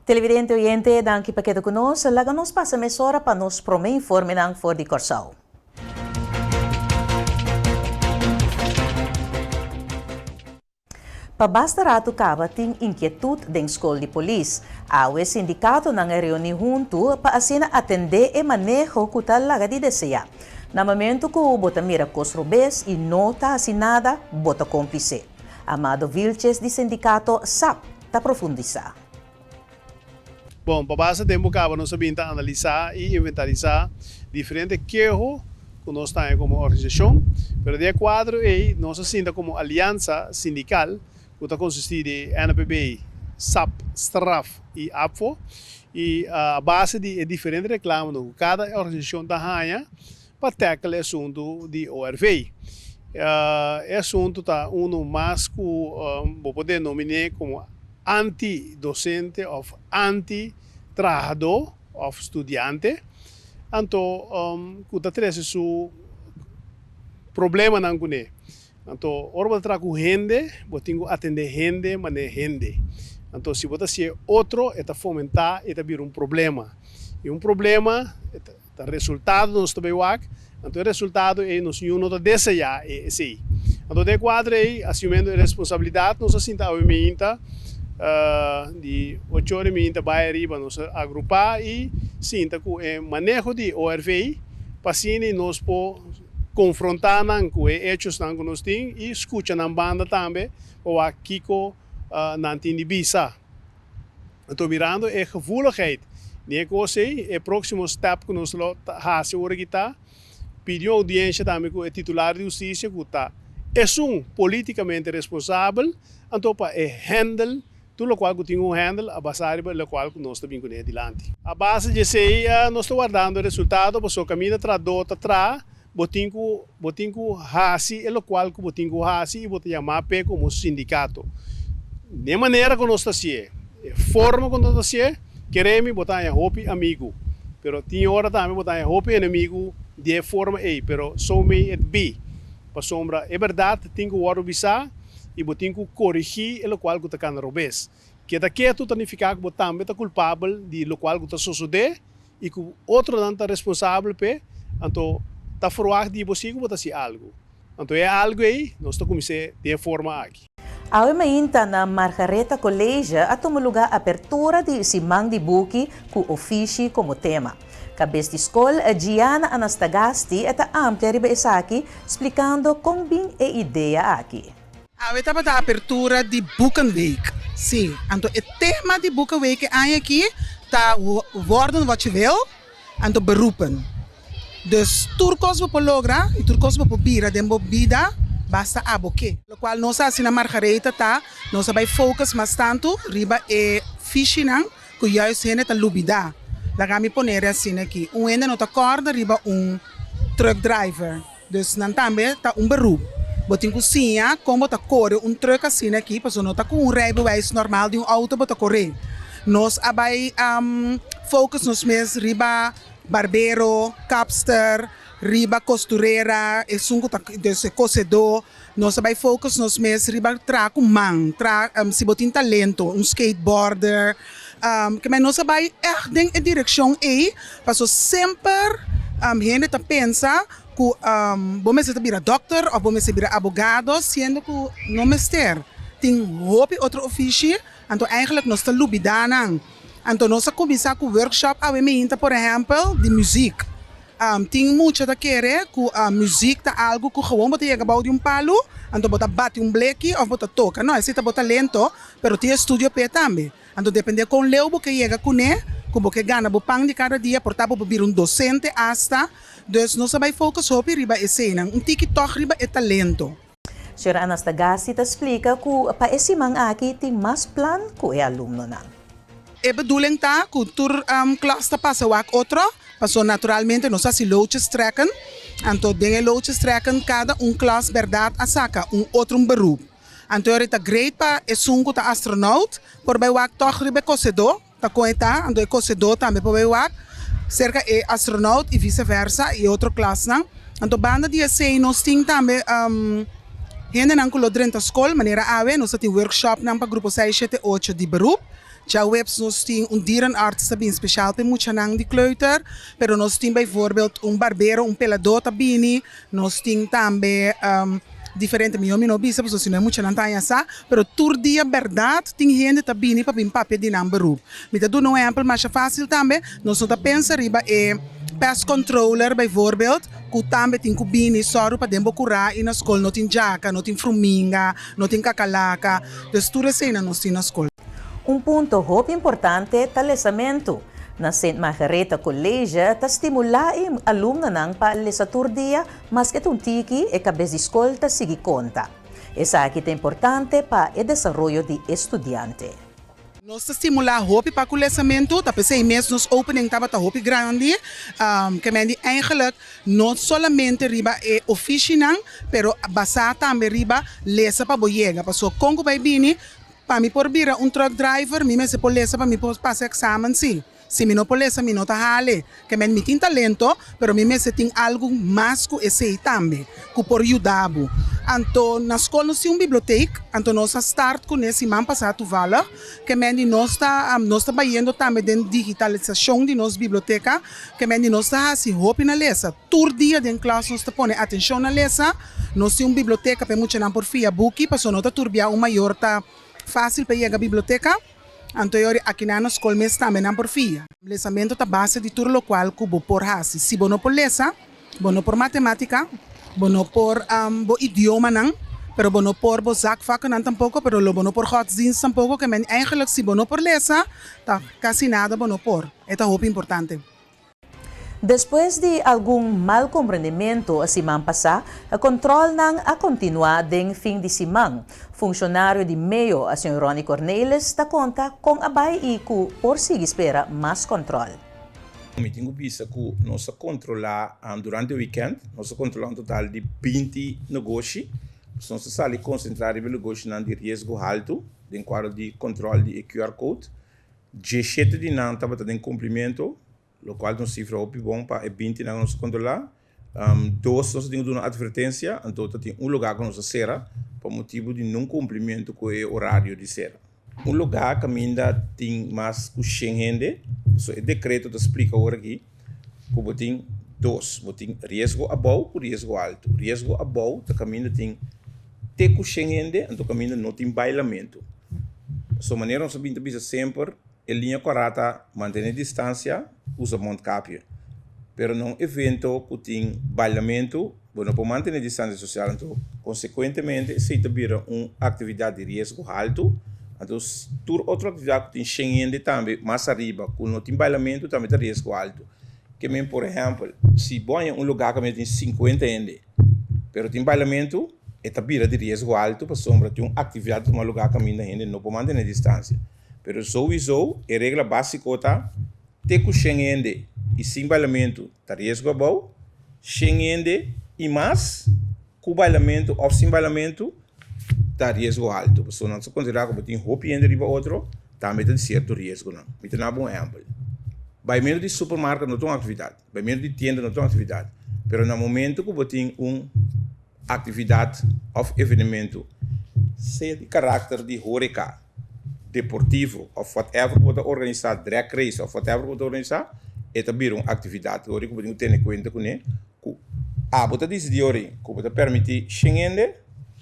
Televidente oyente, danki pa keda ku nos. Laga nos pasa mesora pa nos promé informenan for di Kòrsou. Pa basta ratu kaba tin inkietut den skol di polis. Awe sindikatonan a reuní huntu pa asina atendé e maneho ku ta laga di deseá. Na momentu ku bo ta mira kos robes i no ta hasi nada, bo ta kómplise. Amado Vilches di sindikato sap ta profundisá. Bon, pa basta tempu kaba nos a bin ta analisá i inventarisá diferente keho ku nos taña komo organisashon, pero den e kuadro ei nos a sinta komo aliansa sindikal ku ta konsistí di NPB, sap, straf i APFO i a base di e diferente reklamonan ku kada organisashon ta haña pa tackle e asuntu di ORV. E asuntu ta unu mas ku bo por denominé komo anti-dosente òf anti-trahadó òf studiante, anto ku ta trese su problemanan kuné. Anto ora bo ta traha ku hende, bo tin ku atendé hende manera hende. Anto si bo ta hasié otro, e ta fomentá i ta bira un problema. I un problema ta resultado nos ta bai wak, anto e resultado ei nos niun no ta deseá e esei. Anto den e kuadro ei, asumiendo e responsabilidat, nos a sinta awe meinta di ocho ora i meinta bai ariba nos a agrupá i sinta ku e maneho di ORV pa asina nos por Konfrontá nan ku e echosnan ku nos tin i skucha nan banda tambe pa wak kiko nan tin di bisa. Anto mirando e gevoeligheid di e kos ei, e próksimo stèp ku nos lo hasi ora ki ta pidi un oudiensha tambe ku e titular di hustisia ku ta esun polítikamente responsabel anto pa e hèndel Tur lokual ku tin un hèndel a basá riba e lokual ku nos ta bin kuné dilanti. A base di esei nos ta wardando e resultado pasobra kaminda trahadó ta traha, bo tin ku bo tin ku hasi e lokual ku bo tin ku hasi i bo ta yamá p'e komo sindikato. Den e manera ku nos ta hasié, e forma ku nos ta hasié, kere mi bo ta haña hopi amigu, pero tin ora tambe bo ta haña hopi enemigu di e forma ei, pero so may it be, pasobra e bèrdat tin ku wòrdu bisá. i bo tin ku korigí e lokual ku ta kana robes. Keda ketu ta nifiká ku bo tambe ta kulpabel di lokual ku ta sosodé i ku otronan ta responsabel p'e, anto ta ferwagt di bo si ku bo ta hasi algu. Anto e algu ei nos ta kumins'é den e forma aki. Awe mainta na Margaretha College a tuma lugá apertura di Siman di Buki ku Ofishi komo tema. Kabes di skol, Gianna Anastagasti ta amplia riba esaki, splikando kon bin e idea aki. Awe tabata apertura di Boekenweek. Sí, anto e tema di Boekenweek e aña aki ta Worden wat je wil, anto beroepen. Dus tur kos bo por logra i tur kos bo por bira den bo bida, basta abo ke. Lokual nos a hasi na Margaretha ta, nos a bai focus mas tantu riba e fishinan Ku juist hende ta lubidá. Laga mi ponere asina aki, un hende no ta kòrda riba un truck driver, dus nan tambe ta un beroep. Bo tin ku siña kon bo ta kore un truck asina aki, pasobra no ta ku un rijbewijs normal di un outo bo ta kor'é. Nos a bai focus nos mes riba barbero, kapster, riba kosturera, esun ku ta, dus e kosedó. Nos a bai focus nos mes riba traha ku man, traha si bo tin talento, un skateboarder, kemey nos a bai ègt den e direkshon ei, paso semper hende ta pensa ku bo mester ta bira dòkter òf bo mester bira abogado, siendo ku no mester. Tin hopi otro ofishi, anto eigenlijk nos ta lubida nan. Anto nos a kuminsá ku workshop awe meinta por ehèmpel di muzik. Tin mucha ta kere ku muzik ta algu ku gewoon bo ta yega bou di un palu, anto bo ta bati un bleki òf bo ta toka. No, esei ta bo talento, pero tin estudio p'e tambe. Anto depende kon leu bo ke yega kuné, ku bo ke gana bo pan di kada dia, por ta bo por bira un dosente asta. Dus nos a bai focus hopi riba eseinan, un tiki tòg riba e talento. Señor Anastagasi ta splika ku pa e siman aki tin mas plan ku e alumnonan. E bedoeling ta ku tur klas ta pasa wak otro, paso naturalmente nos hasi loodjes trekken, anto den e loodjes trekken kada un klas bèrdat a saka un otro un beroep. Anto e ta great pa esun ku ta astronaut por bai wak tòg riba e kosedó. Ta kon e ta, anto e kosedó tambe por bai wak serka e astronaut i vise versa i otro klasnan. Anto banda di esei nos tin tambe hendenan ku lo drenta skol, manera awe nos ta tin workshopnan pa grupo seis, shete, ocho di beroep. Djaweps nos tin un dierenarts ta bini spesial pa e muchanan di kleuter, pero nos tin bijvoorbeeld un barbero, un peladó ta bini, nos tin tambe diferente, mihó mi no bisa pasobra si no e muchanan ta haña sa, pero tur dia bèrdat tin hende ta bini pa bin papia di nan beroep. Mi ta duna un ehèmpel masha fásil tambe, nos no ta pensa riba e pest controller bijvoorbeeld, ku tambe tin ku bini sòru pa den bo kurá i na skol no tin djaka, no tin fruminga, no tin kakalaka, dus tur eseinan nos tin na skol. Un punto hopi importante ta lesamentu. Na Sint Margaretha College ta stimulá e alumnonan pa lesa tur dia, maske ta un tiki, e kabes di skol ta sigui konta. Esaki ta importante pa e desaroyo di e studiante. Nos ta stimulá hopi pa ku lesamentu, ta p'esei mes nos opening tabata hopi grandi. Ke men di eigenlijk no solamente riba e ofishinan, pero basá tambe riba lesa pa bo yega. Pasobra kon ku bai bini, pa mi por bira un truck driver, mi mester por lesa pa mi por pasa examen si. Si mi no por lesa mi no ta hale. Ke men mi tin talento, pero mi mester tin algu mas ku esei tambe, ku por yuda bo. Anto na skol nos tin un bibliotek, anto nos a start kuné siman pasá toevallig. Ke men di nos ta nos ta bayendo tambe den digitalisashon di nos biblioteka. Ke men di nos ta hasi hopi na lesa. Tur dia den klas nos ta pone atenshon na lesa. Nos tin un biblioteka pa e muchanan por fia buki, pasobra no ta tur bia un mayor ta fásil pa yega biblioteka. Anto e ora akinan na skol mes tambe nan por fia. Lesamentu ta base di tur lokual ku bo por hasi. Si bo no por lesa, bo no por matematika, bo no por bo idiomanan, pero bo no por bo zakvakkennan tampoko, pero lo bo no por godsdienst tampoko, ke men eigenlijk si bo no por lesa, ta kasi nada bo no por. E ta hopi importante. Despues di algun mal komprendimentu siman pasá, e kòntròlnan a kontinuá den fin di siman. Funshonario di meo, señor Ronnie Cornelis, ta konta kon a bai i ku por sigui spera mas kòntròl. Mi tin ku bisa ku nos a kontrolá durante wikènt, nos a kontrolá un total di 20 negoshi. Nos a sali konsentrá riba e negoshinan di riesgo haltu den kuadro di kòntròl di e QR code. 17 di nan tabata den kumplimentu, lokual ta un sifra hopi bon pa e 20 nan ku nos a kontrolá. Dos nos a tin ku duna atvertensia, anto ta tin un lugá ku nos a sera pa motibu di no kumplimentu ku e orario di sera. Un lugá kaminda tin mas ku shen hende, pasobra e dekreto ta splika ora aki ku bo tin dos, bo tin riesgo abou ku riesgo altu. Riesgo abou ta kaminda tin te ku shen hende, anto kaminda no tin bailamentu. Pasobra manera nos a bin ta bisa semper, e liña kòrá ta mantené distansia, usa mondkapje. Pero na un evento ku tin bailamentu, bo no por mantené distansia sosial, anto konsekuentemente esei ta bira un aktividat di riesgo haltu. Anto tur otro aktividat ku tin shen hende tambe mas ariba ku no tin bailamentu tambe ta riesgo haltu. Ke men por ehèmpel, si bo haña un lugá kaminda tin 50 hende, pero tin bailamentu, e ta bira di riesgo haltu pasobra tin un aktividat ta tuma lugá kaminda hende no por mantené distansia. Pero souiso e regla básiko ta, te ku shen hende i sin bailamentu ta riesgo abou, shen hende i mas ku bailamentu òf sin bailamentu ta riesgo haltu. Pasobra nan ta konsiderá ku bo tin hopi hende riba otro tambe ta di sierto riesgonan. Mi ta naba un ehèmpel. Baimentu di supermarket no ta un aktividat, baimentu di tienda no ta un aktividat, pero na momentu ku bo tin un aktividat òf evenementu, sea di karakter di horeca, deportivo òf whatever ku bo ta organisá, drag race òf whatever ku bo ta organisá, e ta bira un aktividat ora ku bo tin ku tene kuenta kuné ku abo ta disidí ora ku bo ta permití shen hende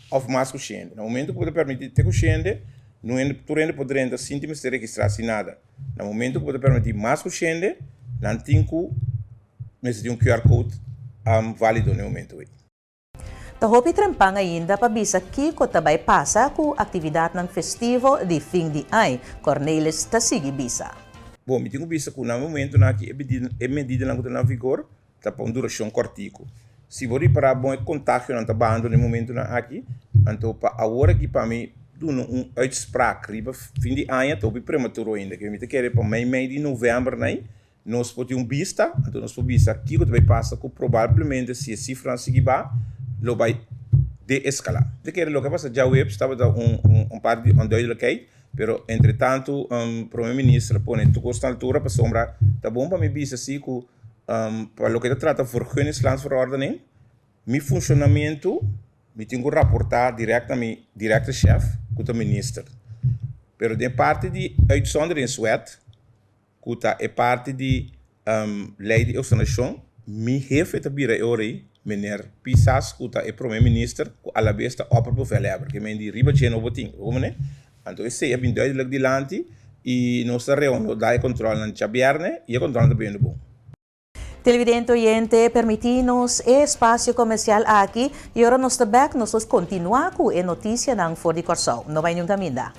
òf mas ku shen hende. Na momentu ku bo ta permití te ku shen hende, no hende tur hende por drenta sin tin mester registrá sin nada. Na momentu ku bo ta permití mas ku shen hende, nan tin ku mester tin un QR code válido na e momentu ei. Ta hopi trempan ainda pa bisa kiko ta bai pasa ku aktividatnan festivo di fin di añ, Cornelis ta sigui bisa. Bon, mi tin ku bisa ku na momentunan aki e medidanan ku ta na vigor ta pa un durashon kòrtiku. Si bo ripará bon e kontagionan ta bahando na e momentunan aki, anto pa awor aki pa mi duna un uitspraak riba fin di aña ta hopi prematuro ainda. Ke mi ta kere pa mei mei di novèmber nai Nos por tin un bista, anto nos por bisa kiko ta bai pasa ku probablemente si e sifranan sigui ba, lo bai deeskalá. Ta kere loke a pasa djaweps tabata un un parti di onduidelijkheid, pero entre tantu Prome Minister a pone tur kos na altura pasobra ta bon pa mi bisa si ku pa loke ta trata vergunningslandsverordening, mi funshonamentu mi tin ku raportá dirèkt na mi direkte shèf ku ta minister. Pero den parti di uitzonderingswet, ku ta e parti di lei di eksonerashon, mi hefe ta bira e ora ei, meneer Pisas, ku ta e prome minister, ku alabes ta opperbevelhebber, ke men di riba dje no bo tin. Bo mene? Anto esei a bin duidelijk dilanti i nos ta reonodá e kontrolnan djabièrnè i e kontrolnan ta biniendo bon. Televidente oyente, permití nos e espasio komersial aki i ora nos ta bèk nos lo kontinuá ku e notisianan for di Kòrsou. No bai niun kaminda.